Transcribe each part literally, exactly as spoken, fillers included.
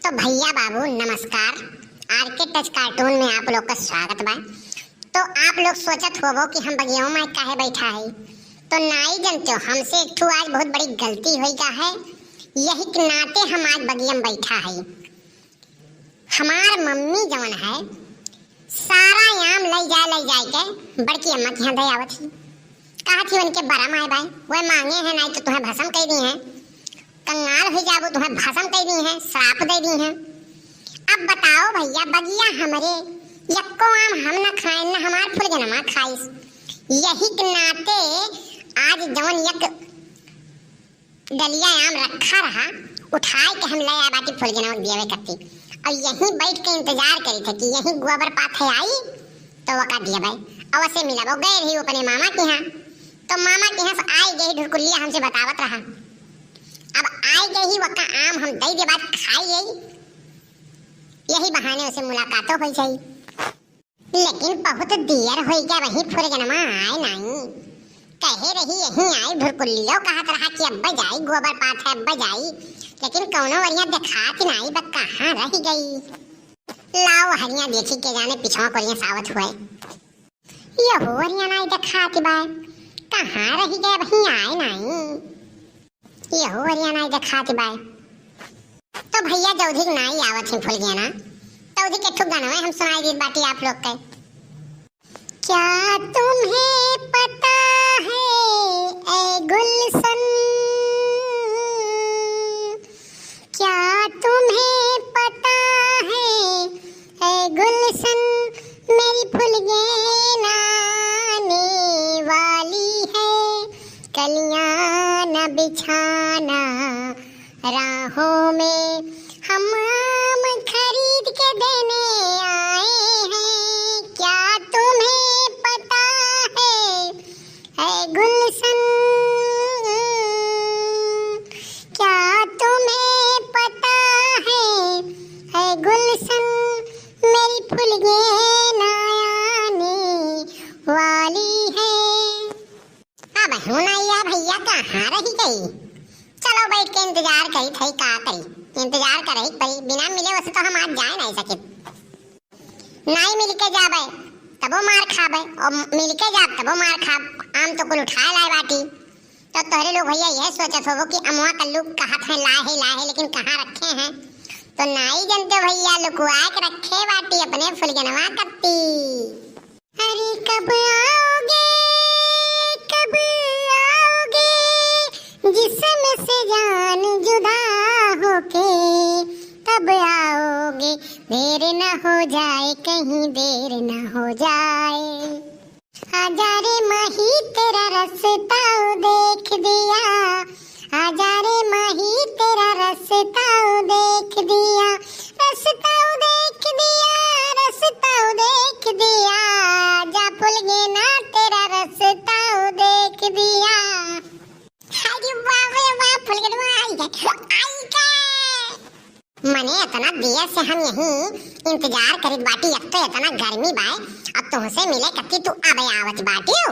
तो भइया बाबू नमस्कार, आर के टच कार्टून में आप लोग का स्वागत बा। तो आप लोग सोचत होबो कि हम बगियवा में काहे बैठा है, तो नाई जनते हो, हमसे एक ठो आज बहुत बड़ी गलती होइ गा है, यही के नाते हम आज बगिया में बैठा है। हमार मम्मी जवन है, सारा आम लई जाए, लई जाए के बड़की अम्मा के यहाँ दे आवत ही। कहत ही उनके बरम आए बाय, वह मांगे हैं, नाई तो तुहें भसम कइ दी हैं, कंगाल होइ जाबो, तुहें भसम कइ दी हैं, श्राप दे दी हैं। अब बताओ भइया, बगिया हमरे, यक्को आम हम न खाएन, न हमार फुलगनमा खाइस। यही के नाते आज जवन यक डलिया आम रखा रहा, उठाए के हम ले आए बाटी फुलगनवा के दियावे कत्ती। और यहीं बैठ के इंतजार करी थे कि यहीं गोबर पाथे आई तो वका दियावे। अवसे मिलाबो गए रही अपने मामा के यहाँ, तो मामा के यहाँ से आई गई ढुरकुलिया हमसे बतावत रहा। अब आई गई ही वका आम हम दे दे बात खाई गई, यही बहाने उसे मुलाकातो हो जाई। लेकिन बहुत देर होइ गया, वही फुलगनमा आए नाई। कहे रही यहीं आई, ढुरकुलियो कहत रहा कि अब्बे जाई, गोबर पाथे अब्बे जाई, लेकिन कौनो वरिया देखात नाई बा, कहाँ रह गई। लाओ हरिया देखी के जाने पिछवा कोरिया सावत हुए। यहो वरिया नाई देखात बा, कहाँ रह गए, वहीं आए नाई। यहो वरिया नाई देखात बाय। तो भइया जौधी के नाई आवत ही फुलगेना, तौधी के ठुक गनवे हम सुनाई देत बाटी आप लोग के। क्या तुम्हें पता है ए गुलशन, क्या तुम्हें पता है ए गुलशन, मेरी फुलगेना आने वाली है, कलियां न बिछाना राहों में, हम आम खरीद के देने आए हैं। क्या तुम्हें पता है ए गुलशन, क्या तुम्हें पता है ए गुलशन, मेरी फुलगेना आने वाली है। अब हूँ नैया भइया कहाँ रही गई? चलो बैठ के इंतजार करी थई, का करी, इंतजार करे पड़ी, बिना मिले वसे तो हम आज जाए नाई सकित। नाई मिल के जाबे तबो मार खाबे, और मिल के जाब तबो मार खाब। आम तो कुल उठाए लाए बाटी, तो तोहरे लोग भइया यह सोचत होबो कि अमवा कल्लू कहत हैं लाहे लाहे, लेकिन कहाँ रखे हैं? तो नाई जनते भइया, लुकुआ के रखे बाटी अपने फुलगेनवा कत्ती। अरे कब आओगे, कब आओगे, जिस्म से जान जुदा होके, कब आओगे, देर न हो जाए, कहीं देर न हो जाए। आजा रे माही तेरा रस्ता देख दिया, आजा रे माही तेरा रस्ता देख दिया, रस्ता देख दिया, रस्ता देख दिया, आजा फुलगेना तेरा रस्ता देख दिया। अरे बाप रे बाप, फुलगेनवा आई गए, आई गए। मने इतना देर से हम यहीं इंतजार करित बाटी, एक तो इतना गर्मी बाय, अब तुहसे मिले कत्ती तू अबे आवत बाटियो।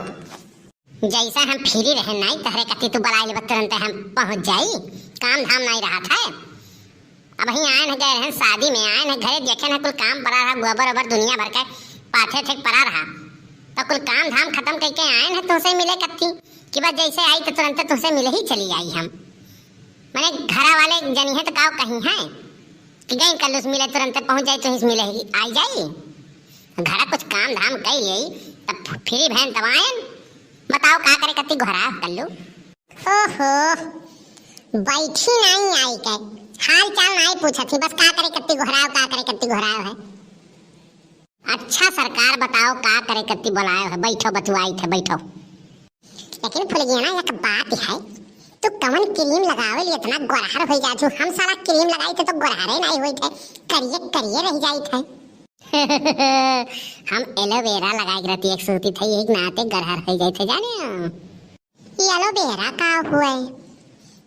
जैसे हम free रहे नाई, तहरे कत्ती तू बुलाए लेबे, तुरंते हम पहुँच जाई। काम धाम नाई रहत है। अबहीं आएन है, गए रहन शादी में, आएन है घरे, देखेन है कुल काम परा रहा, गोबर ओबर दुनिया भर के पाथे थे परा रहा, तो कुल काम धाम खतम कइके आएन है तुहसे मिले कत्ती, कि बस जैसे आई तो तुरंते तुहसे मिले ही चली आई हम। मने घरा वाले जनी है तो काव कहीं है कि गई कल्लू से मिले, तुरंते पहुँच जाई, तुहीं से मिले ही आई जाई। घरा कुछ काम धाम कई लेई, तब free भएन तब आएन। बताओ का करे कत्ती गोहराए कल्लू? ओहो, बैठी नाई आई के, हाल चाल नाई पूछत ही, बस का करे कत्ती गोहराए, का करे कत्ती गोहराए है। अच्छा सरकार बताओ का करे कत्ती बोलाए है, बैठो बतुआई थे, बैठो। लेकिन फुलगेना एक बात है, तू कवन cream लगावे लिए इतना गोरहर होइ जात हू? हम साला cream लगाई थे तो गोरहरे नाई होई थे, करिए करिए रह जाई थे। हम aloe vera लगाए के रहती एक सूती थे, यही नाते गोरहर होइ जाई थे जाने। ये aloe vera का हुए?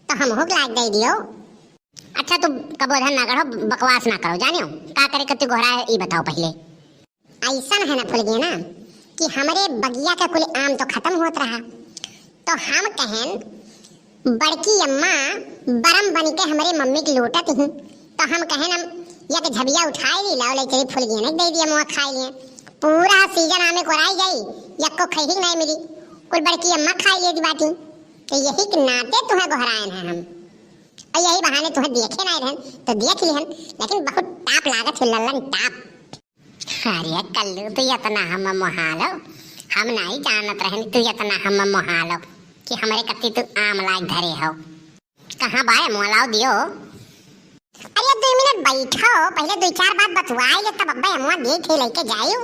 तो हम हुक लाग दे दियो। अच्छा तू कबो धन ना करो, बकवास ना करो, जानियो का करे कत्ती गोहराए ई बताओ पहिले। ऐसन है ना फुलगेना कि हमरे बगिया का कुल आम तो खतम होत रहा, तो हम कहेन बड़की अम्मा बरम बन के हमरे मम्मी के लूटत ही, तो हम कहेन हम एक झबिया उठाई ली, लाओ लइ चली फुलगेना के दइ दिया, अमवा खाइ लिहे। पूरा सीजन आमे कोराइ जाई, एक्को खइही के नाहीं मिली, कुल बड़की अम्मा खाइ लिहे बाटी। तो यही के नाते तुहें गोहराएन है हम, अउर यही बहाने तुहें देखे नाहीं रहेन, तो देख लिहेन, लेकिन बहुत टाप लागत है लल्लन टाप। अरे कल्लू, तू एतना हम मोहालो, हम नाहीं जानत रहेन तू एतना हम मोहालो कि हमरे कत्ती तू आम लाइ धरे हो। कहाँ बाय मोलाओ दियो? अरे दुइ मिनट बैठो, पहिले दुइ चार बात बतवाइ ले, तब अब्बे अमवा देखे लइके जाइउ।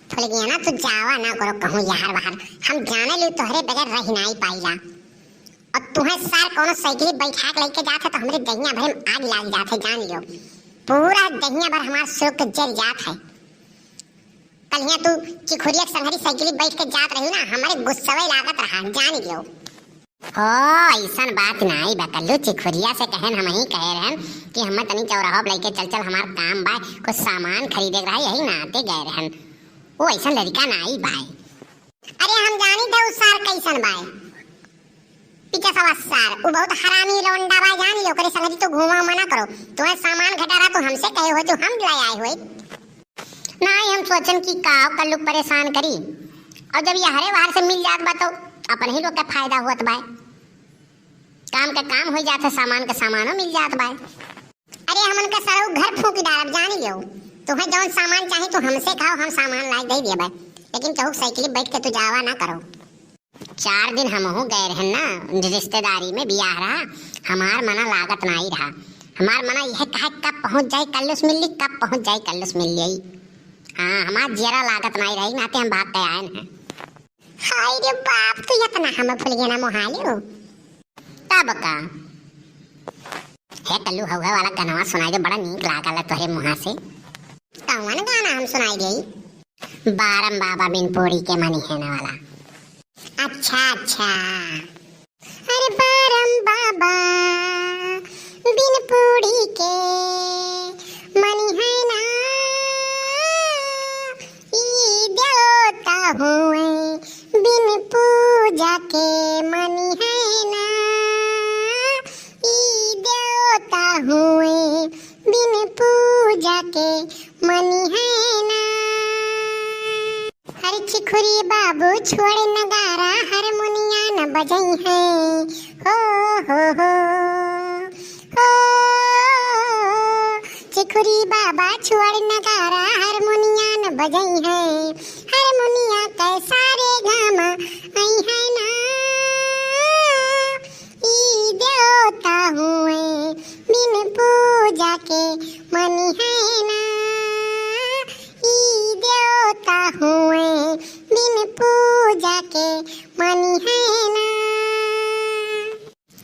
फुलगेना, तू जावा ना करो कहूँ यार बाहर, हम जाने लू तोहरे बगैर रहि नाहीं पाइला। अउर तुहें सार कउनो साइकिल बैठा के लइके जात है तो हमरे दहिया भरे में आग लाग जात है, जान लियो। पूरा दहिया भर हमार सुख जर जात है। कलिया तू चिखुरिया के संघरी साइकिल बैठ के जात रही ना, हमरे गुस्सवे लागत रहा, जान लियो। ओ, अइसन बात नाहीं बा कल्लू, चिखुरिया से कहेन, हमहीं कहे रहेन कि हमें तनी चौराहा पे लइके चल, चल, हमार काम बाय, कुछ सामान खरीदे के रहा, यही नाते गए रहेन। वो अइसन लड़िका नाहीं बाय। अरे हम जानी थे उ सार कइसन बाय, पिचसवा सार, उ बहुत हरामी लौंडा बाय, जान लियो, ओकरे संगती तू घूमा मना करो। तुहें सामान घटा रहा तो हमसे कहे हो, तू हम ले आए हो। नाहीं, हम सोचन कि का कल्लू परेशान करी, अउर जब यहरे वहर से मिल जात बा तो अपने ही लोग का फायदा होत बा, काम का काम होइ जात है, सामान का सामानो मिल जात बा। अरे हमन का सरऊ घर फूंक डालब, जान लियो। तुहें जौन सामान चाही तू हमसे कहो, हम सामान लाइ दइ देबे, लेकिन कहूँ साइकिल बैठ के तू जावा ना करो। चार दिन हमहू गए रहेन ना, रिश्तेदारी में बियाह रहा, हमार मना लागत नाहीं रहा। हमार मना यह कहे कब पहुँच जाए कल्लुस मिल्ली, कब पहुँच जाए कल्लुस मिल्ली। हाँ, हमार जियरा लागत नाहीं रही, नाते हम भाग के आएन हैं। हाय रे बाप, तू एतना हम फुलगेना मोहालियो। तब का? हे कल्लू, हउहे वाला गनवा सुनाइ दे, बड़ा नीक लागल है तोहरे मुँहा से। कउन गाना हम सुनाइ देई? बारम बाबा बिन पूरी के मनिहैं ना वाला। अच्छा, अच्छा। अरे बारम बाबा बिन पूरी के मनिहैं ना, ई देवता हुए बिन पूजा के मनिहैं ना, ई देवता हुए बिन पूजा के मनिहैं ना। अरे चिखुरी बाबू छोड़ नगारा, हारमोनिया न बजइहैं, हो, हो, हो, हो। चिखुरी बाबा छोड़ नगारा, हारमोनिया न बजइहैं, हारमोनिया कै सारे गामा अइहैं ना। ई देवता हुए बिन पूजा के मनिहैं ना, ई देवता हुए बिन पूजा के मनिहैं ना।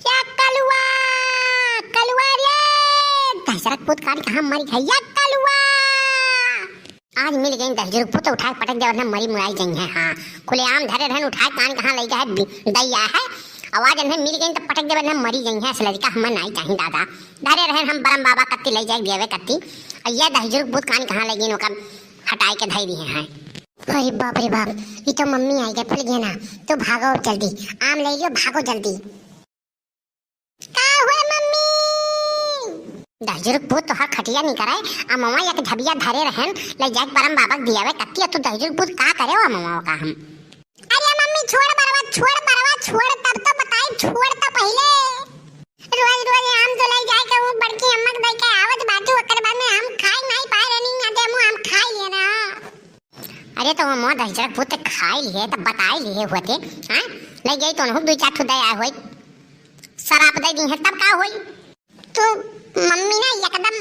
या कलुआ, कलुआ रे, दहिजरक पूत कान कहाँ मरि गए, या कलुआ। आज मिल गइन दहिजरक पूत, उठाए पटक देबे, ना मरी मुराई जइहैं। हाँ, खुलेआम धरे रहेन, उठाए कान कहाँ लइ गए है, बि-, दैया है। अउ आज इन्हें मिल गइन तो पटक देबे, ना मरी जइहैं। अस लड़िका हमें नाहीं चाही दादा। धरे रहेन हम बरम बाबा कत्ती लइ जाए देबे कत्ती। अउ ये दहिजरक पूत कान कहाँ लइ गइन, ओका हटाए के धइ दिहे हैं। अरे बाप रे बाप, ई तो मम्मी आइ गए, फुलगेना। तो भागो अब जल्दी, आम लइ लियो, भागो जल्दी। का हुए मम्मी? दहिजरक पूत तोहार खटिया निकराए, अमवा एक झबिया धरे रहेन, लइ जाए बरम बाबा के दियावे कत्ती, तू दहिजरक पूत का करे हो अमवा का हम? अरे मम्मी छोड़ बरवा, छोड़ बरवा, छोड़, तब तो बताई, छोड़ तो पहिले। रोज रोज आम तो लइ जाए के वो बड़की अम्मा के दइ के आवत बाटू, ओकर बाद में हम खाइ नाहीं पाए रहनी, ना दे मुँह हम खाइ लिए ना। अरे तो वो मोह दहिजरक पूत खाइ लिए, तब बताइ लिए होते, हाँ? लइ गई तो उन्हों दुइ चार ठो दइ आए होई, सराप दइ दिहे, तब का होई? तू मम्मी ना एकदम,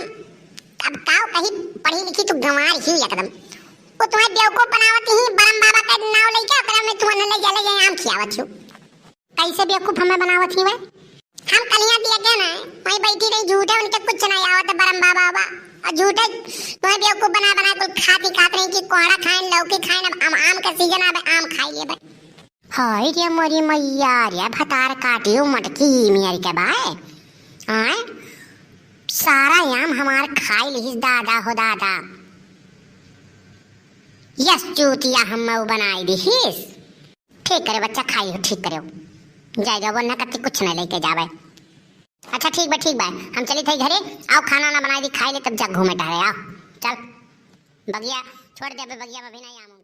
अब काव कही, पढ़ी लिखी तू गंवार ही एकदम। वो तुम्हें बेवकूफ बनावत ही, बरम बाबा का नाव लइके, ओकरा में तू न लइ जा, लइ जा, आम खियावत हो। कैसे बेवकूफ हमें बनावत ही वे? हम कलियां दिया गया ना, वहीं बैठी रही झूठे, उनके कुछ नहीं आवत है बरम बाबा बाबा। और झूठे तुम्हें बेवकूफ बना बना कुल खाती खात रही कि कोहड़ा खाएं, लौकी खाएं, अब आम, आम का सीजन आवे, आम खाई लिए बे। हाय रे मोरी मैया रे, भतार काटियो मटकी मेर के बाय। आय, सारा आम हमार खाई लिहिस दादा हो दादा। यस चूतिया हम बनाई दिहिस। ठीक करे बच्चा, खाई हो, ठीक करे हो। जाए जाओ, वरना कत्ती कुछ नहीं लेके जावे। अच्छा ठीक बा, ठीक बा, हम चली थई घरे। आओ खाना ना बनाई दी, खाई ले, तब जा घूमे टहरे। आओ चल, बगिया छोड़ दे, अबे बगिया में भी नहीं आम।